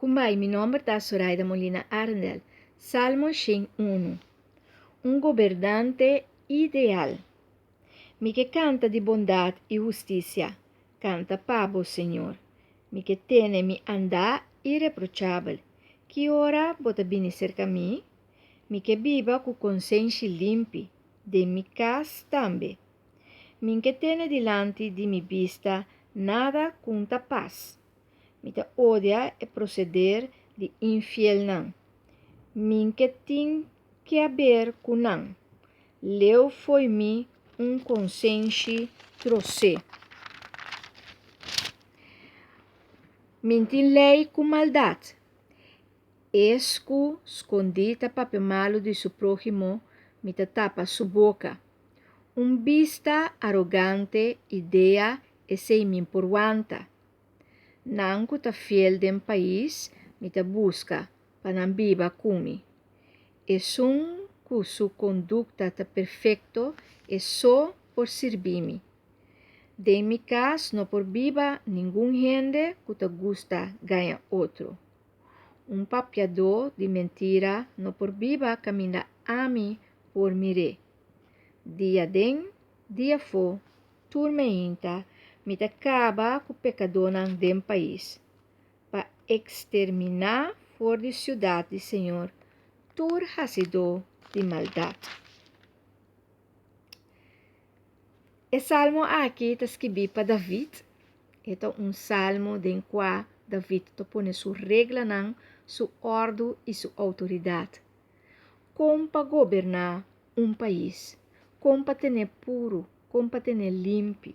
Kumbai, mi nomber ta Soraida Molina Arendel. Salmo 101. Un gobernante ideal. Mi ke kanta di bondat i hustisia, kanta pa bo, Señor. Mi ke tene mi andá ireprochabel. Ki ora bo ta bini serka mi? Mi ke biba ku konsenshi limpi, den mi kas tambe. Mi n'ke tene dilanti di mi bista nada ku n'ta pas. Mi ta odia e proseder di infielnan. Mi n'ke tin ke haber ku nan. Leu fo'i mi un konsenshi trosé. Mi n'tin lei ku maldat. Es ku skondí ta papia malu di su próhimo, mi ta tapa su boka. Un bista arogante, idea, esei mi n'por wanta. Nan ku ta fiel den pais mi ta buska pa nan biba ku mi. Esun ku su kondukta ta perfekto e so por sirbi mi. Den mi kas no por biba ningun hende ku ta gusta gaña otro. Un papiadó di mentira no por biba kaminda ami por mir'é. Dia den, dia afó, Tur meinta mi ta kaba ku pekadónan den pais, pa eksterminá for di siudat di señor tur hasidó di maldat. E salmo aki ta skibí pa David. E ta un salmo den kua David ta pone su reglanan, su òrdu i su outoridat. Kon pa goberná un pais, kon pa ten'é puru, kon pa ten'é limpi.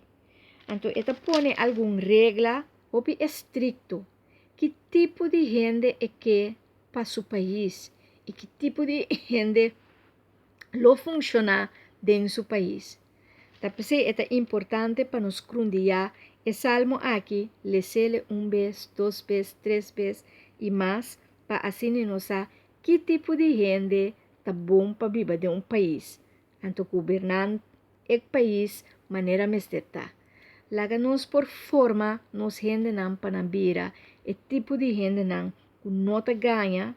Anto e ta pone algun regla hopi estrikto, ki tipo di hende e ke pa su pais i ki tipo di hende lo funshoná den su pais. Ta p'esei e ta importante pa nos krundiá e salmo aki, les'é un bes, dos bes, tres bes i mas pa asina nos sa ki tipo di hende ta bon pa biba den un pais, anto gobernan e pais manera mester ta. Laga nos por forma nos hendenan pa nan bira e tipo di hendenan ku no ta gaña,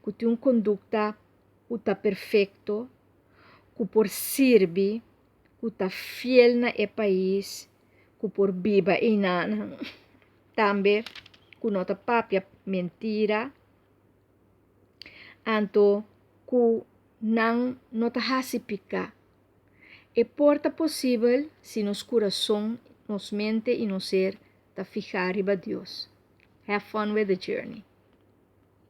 ku tin un kondukta ku ta perfekto, ku por sirbi, ku ta fiel na e pais, ku por biba einan, tambe ku no ta papia mentira. Anto ku nan no ta hasi piká. E por ta posibel si nos kurason, nos mente i nos ser ta fihá riba Dios. Have fun with the journey.